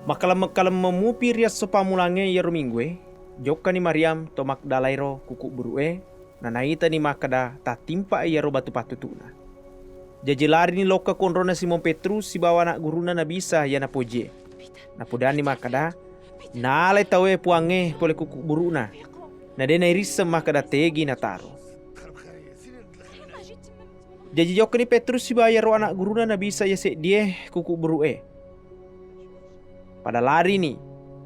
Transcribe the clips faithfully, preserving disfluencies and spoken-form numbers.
Makkalemme-kalemme mupi ri esso pammulangnge iyaro minggue, jokkani Maryam to Magdalaero ku kubburu'e, nanaitani makkeda tattimpa'i iyaro batu pattutu'na. Jaji larini lokka konrona Simon Petrus sibawa ana' gurunna Nabi Isa iya napojie. Napodanni makkeda, "Nalai tauwe Puangnge pole ku kubburu'na, na de' nairisseng makkeda tegi nataro." Jaji jokkani Petrus sibawa iyaro ana' gurunna Nabi Isa iya seddie ku kubburu'e. Pada larini,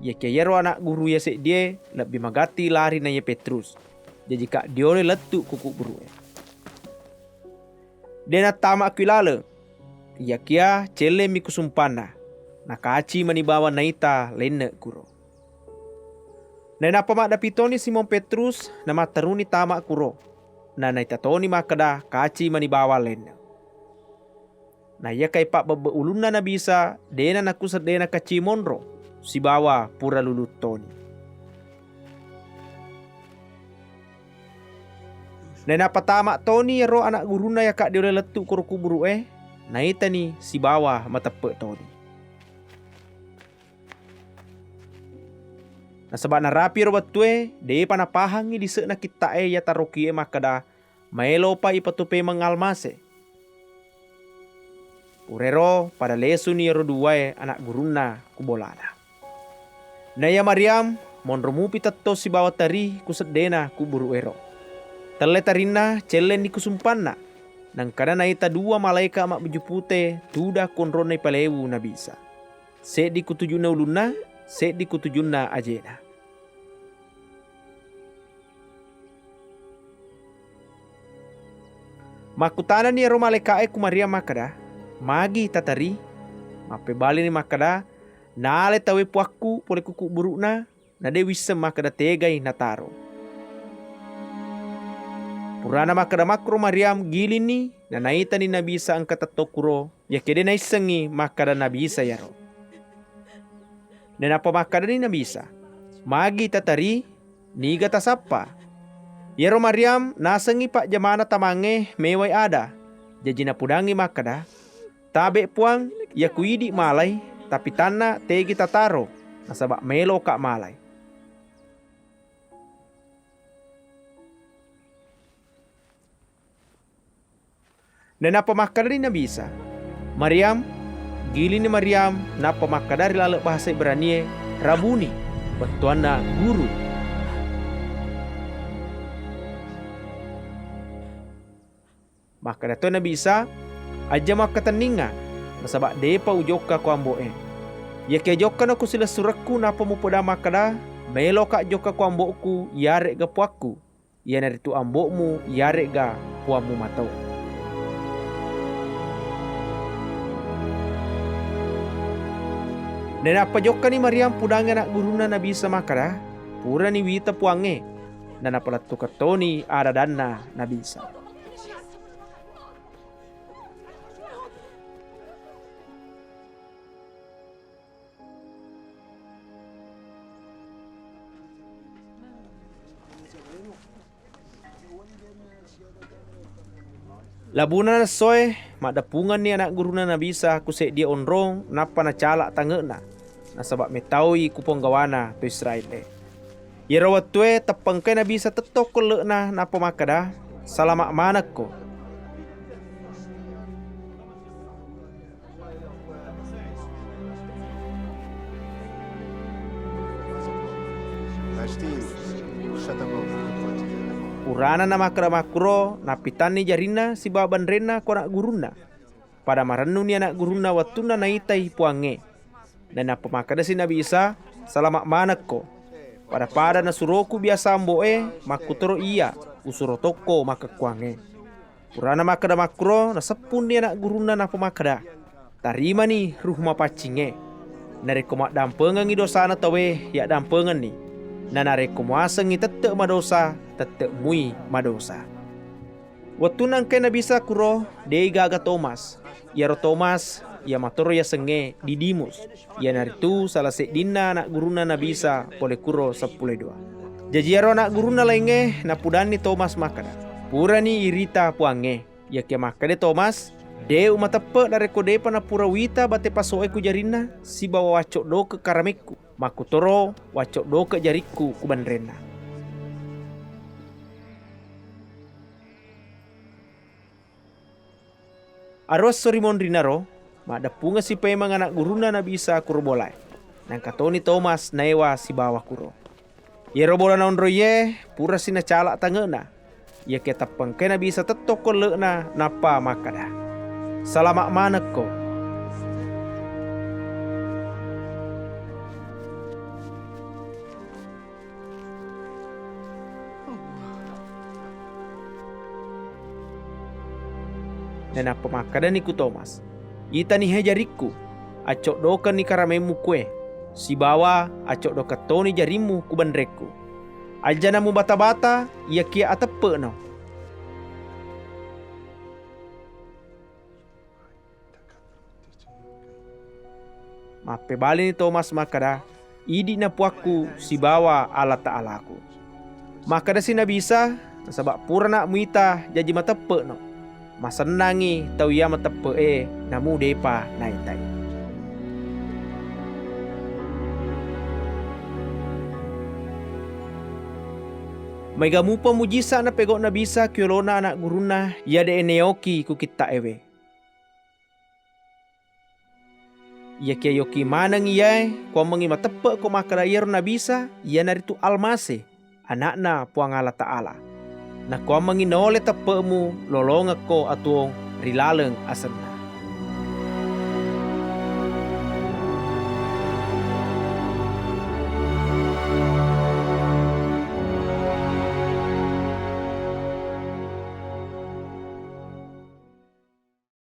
iyakiya iyaro ana' guru iya seddie lebbi magatti lari naiya Petrus. Jaji kaddiolo lettu ku kubburu'e. De' nattama' ku ilaleng, iyakiya cellemmi ku sumpanna, nakaci mani bawang naita lenne' kuro. Nainappa maddapi toni Simon Petrus namatteruni tama' kuro, na naita toni makkeda kaci mani bawang lenne'. Na iyakai pabbebbe' ulunna Nabi Isa, de'na naku seddena kaci monro, sibawa pura lulu toni. Nainappa tama' toni iyaro ana' gurunna iya kaddiolo lettu kuro kubburu'e, naitani sibawa mateppe' toni. Nasaba' narapi ero wettue, de'pa napahangngi lise'na kitta'e iya tarokie makkeda, maelo pa ipatupemeng Almase. Purero pada lesuni ero duwae ana' gurunna ku bolana. Naiya Maryam monro mupi tetto sibawa teri ku seddena kubburu'ero. Telle terinna cellenni ku sumpanna, nangkana naita duwa malaeka' mabbaju pute tuda konronna ipalewu Nabi Isa. Seddi ku tujunna ulunna, seddi ku tujunna ajena. Makkutanani ero malaeka'e ku Maryam makkeda, "Magi tateri?" Mappebalini makkeda, "Nalai tauwe Puakku pole ku kubburu'na, na de' wisseng makkeda tegai nataro." Purana makkeda makkuro Maryam, gilinni, nanaitani Nabi Isa engka tettong kuro, iyakiya de' naissengngi makkeda Nabi Isa iyaro. Nainappa makkedani Nabi Isa, "Magi tateri? Niga tasappa?" Iyaro Maryam nasengngi pajjamana tamangnge mewai ada, jaji napudangngi makkeda, "Tabe' Puang, iyaku idi' malai, tapi tanna tegi tataro, nasaba' meloka' malai." Nainappa makkedani Nabi Isa, "Maryam!" Gilinni Maryam, nappa makkeda ri laleng bahasa Ibranie, "Rabuni!" bettuanna Guru. Makkeda to Nabi Isa, "Ajja makkatenninga, nasaba' de'pa ujokka ko ambo'e. Iyakiya jokkano ko silessurekku nappa mupeda makkeda, 'Meloka' jokka ko ambo'ku iyare'ga Puakku, iyanaritu ambo'mu iyare'ga Puammu mato.'" Nainappa jokkani Maryam pudangngi ana' gurunna Nabi Isa makkeda, "Purani wita Puangnge." Nanapalettukeng toni ada-adanna Nabi Isa. Labunna essoe, maddeppungenni ana' gurunna Nabi Isa ku seddie onrong, nappa nacala' tange'na, nasaba' metaui ku ponggawana to Israel-e. Iyaro wettue teppengkai Nabi Isa tettong ko elle'na, nappa makkeda, "Salama' manekko." Purana namakkeda makkuro, nappitanni jarinna sibawa benrenna ko ana' gurunna. Pada marennuni ana' gurunna wettunna naitai Puangnge. Nainappa makkedasi Nabi Isa, "Salama' manekko. Pada-pada nasuroku biasa ambo'e, makkutoro iya usuro tokko makkekkuangnge." Purana makkeda makkuro, naseppunni ana' gurunna nappa makkeda, "Tarimani ruh mapaccingnge. Narekko maddampengengngi dosana tauwe, yaddampengenni. Na narekko muasengngi tette' madosa, tette' mui madosa." Wettunna engkai Nabi Isa kuro, de'i gaga Tomas. Iyaro Tomas, iya matoro yasengnge Didimus, iyanaritu sala seddinna ana' gurunna Nabi Isa pole kuro seppulo dua. Jaji iyaro ana' gurunna laingnge napudanni Tomas makkeda, "Purani irita Puangnge." Iyakiya makkeda Tomas, Dé' umateppe' narékko dé'pa napura uwita baté paso'é ku jarinna sibawa waccoddoke' karamekku, makkutoro waccoddoke' jarikku ku benrénna. Aruesso ri monrinaro, maddeppungeng si paimeng ana' gurunna Nabi Isa kuro bolaé. Nangka toni Tomas naéwa sibawa kuro. Iyaro bola naonroiyé purasi nacala' tange'na. Iyakiya teppengkai Nabi Isa tettong ko elle'na, nappa makkeda, "Salama' manekko." Nainappa makkedani ku Tomas, "Itani hé jarikku, accoddokenni karamemmu kué, sibawa accoddokeng toni jarimmu ku benrékku. Ajjana mubata-bata, iyakiya ateppe'no." Mappébalini Tomas makkeda, "Idi'na Puwakku sibawa Allataalaku." Makkedasi Nabi Isa, "Nasaba' purana' muita, jaji mateppe'no. Masennangngi tau iya mateppe'é, namu dé'pa naitai." Maéga mupa mujisa' napégau' Nabi Isa ku yolona ana' gurunna iya dé'é naéwoki ku kitta'éwé. Iyakiya éwoki maneng iyaé, kuwammengngi mateppe'ko makkeda iyaro Nabi Isa iyanaritu Almasé, Ana'na Puwang Allataala. Nakuwammengngi naolé teppe'mu, lolongekko atuwong ri laleng asenna.